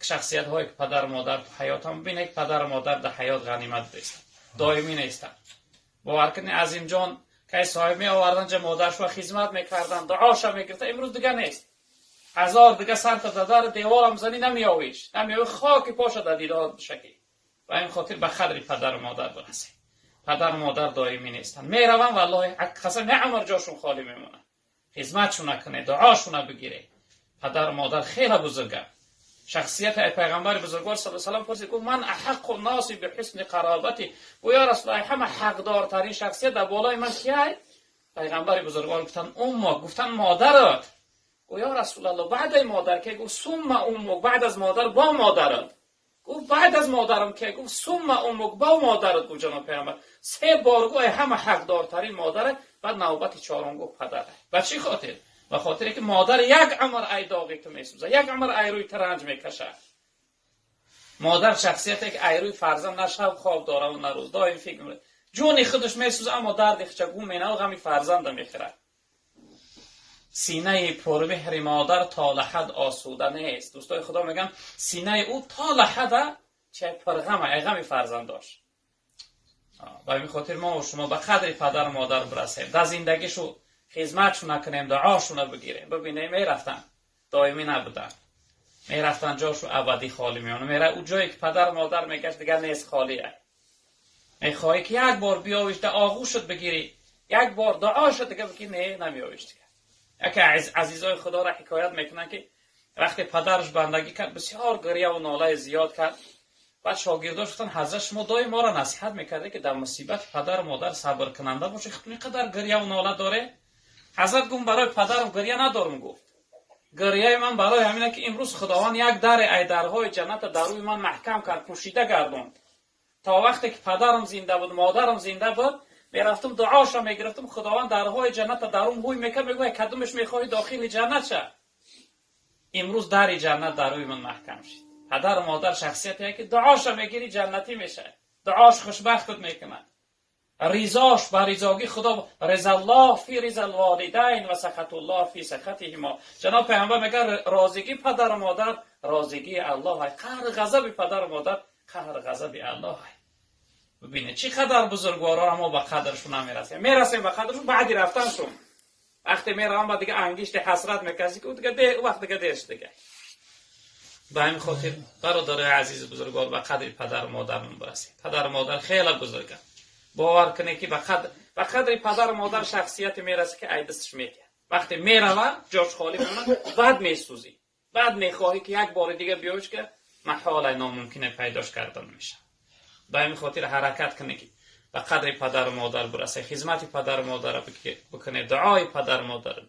Шахсиятҳое ки падару модар ҳаётам бинед, падару модар дар ҳаёт ғанимат нестанд, доимӣ нестанд. Бовар кунед, Азимҷон кай соҳиб меовардан ҷа, модаршо хизмат мекардан, дуоша мегирифта, имрӯз дига нест. Ҳазор дига сарта дадар деворам зани, намеовиш, намеови, хоки поша дар дидор бишакӣ. Ба ин хотир ба қадри падару модар бирасед. Падару модар доимӣ нестанд, мераванд, валлоҳи қасам, як умр ҷошон холӣ мемонад. Хизматшона кунед, дуошона бигиред. Падару модар хеле бузурганд. Шахсияти пайғамбари бузургвор саллаллоҳу алайҳи васаллам пурсид, гуфт: "من أحق الناس بحسن قرابتي؟" Гӯ: "Ё Расулаллоҳ, ҳама ҳақдортарин шахсият дар болои ман кияй?" Пайғамбари бузургвор гуфтанд: "أمك." Гуфтанд: "Модарат." Гӯ: "Ё Расулаллоҳ, баъдаи модар ке?" Гуфт: "ثم أمك." Баъд аз модар бо модарат. Гуфт: "Баъд аз модарам ке?" Гуфт: "ثم أمك." Бо модарат, гуфт ҷаноб пайғамбар. Се бор гӯ: "Ай ҳама ҳақдортарин модарат." Баъд навбати чорум гуфт: "Падарат." Ба чӣ хотир? Ба хотире ки модар як умр ай доғи ту месӯзад, як умр ай рӯи ту ранҷ мекашад. Модар шахсияте ки ай рӯи фарзанд на шаб хоб дораву на рӯз, доим фикр, ҷони худаш месӯзад, аммо дарди хича гум менаву ғами фарзанда мехӯрад. Синаи пурмеҳри модар то лаҳад осуда нест. Дӯстои худо мегӯянд, синаи ӯ то лаҳада че пурғама, ай ғами фарзандош. Ба ҳамин хотир мо шумо ба қадри падару модар бирасем, дар зиндагишу хизматшона кунем, дуошона бигирем. Бибинем, мерафтанд, доимӣ набуданд, мерафтанд, ҷошу абадӣ холӣ мемонад. Мера ӯ ҷое ки падару модар мегашт, дигар нест, холия. Мехоҳӣ ки як бор биёвиш, да оғӯшат бигирӣ, як бор дуошат дига бигӣ, не, намеёвиш дигар. Яке азизои худоро ҳикоят мекунанд, ки вақте падараш бандагӣ кард, бисёр гиряву нолаи зиёд кард. Баъд шогирдош гуфтанд: "Ҳазрат, шумо доим моро насиҳат мекардед, ки дар мусибати падару модар сабркунанда бошед, ин қадар гиряву нола доре?" Ҳазрат гуфт: "Барои падарам гиря надорам." Гуфт: "Гиряи ман барои ҳамина, ки имрӯз Худованд як даре ай дарҳои ҷанната дар рӯи ман маҳкам кард, пӯшида гардонд. То вақте ки падарам зинда буд, модарам зинда буд, мерафтам, дуоша мегирифтам, Худованд дарҳои ҷанната дарум ҳуй мекард, мегӯяд: кадомеш мехоҳӣ, дохили ҷаннат ша. Имрӯз дари ҷаннат дар рӯи ман маҳкам шид." Падару модар шахсияте ки дуоша мегирӣ, ҷаннатӣ мешавад, дуош хушбахтат мекунад, ризош ба ризогӣ худо. رضا الله في رضا الوالدين وسخط الله في سخطهما. Ҷаноб пайғамбар мегӯяд: розигӣ падару модар розигии Аллоҳ, қаҳр ғазаби падару модар қаҳр ғазаби Аллоҳ. Бибинед, чӣ қадар бузургворора мо ба қадршон намерасем. Мерасем ба қадршон баъди рафтаншон. Вақте меравам, ба дига ангишти ҳасрат мекаси, ки дига вақт дига дер шудига. Ба ҳамин хотир, бародарои азизу бузургвор, ба қадри падару модармон бирасем. Падару модар хеле бузурганд. Бовар кунед, ки ба қадри падару модар шахсияте мерасӣ, ки ай дасташ метиҳад. Вақте мерава, ҷош холӣ мемонад, баъд месӯзӣ, баъд мехоҳӣ, ки як бори дига биёш, ки маҳолай, номумкине, пайдош карда намешавад. Ба ҳамин хотир ҳаракат кунед, ки ба қадри падару модар бирасед, хизмати падару модарро бикунед, дуои падару модарро.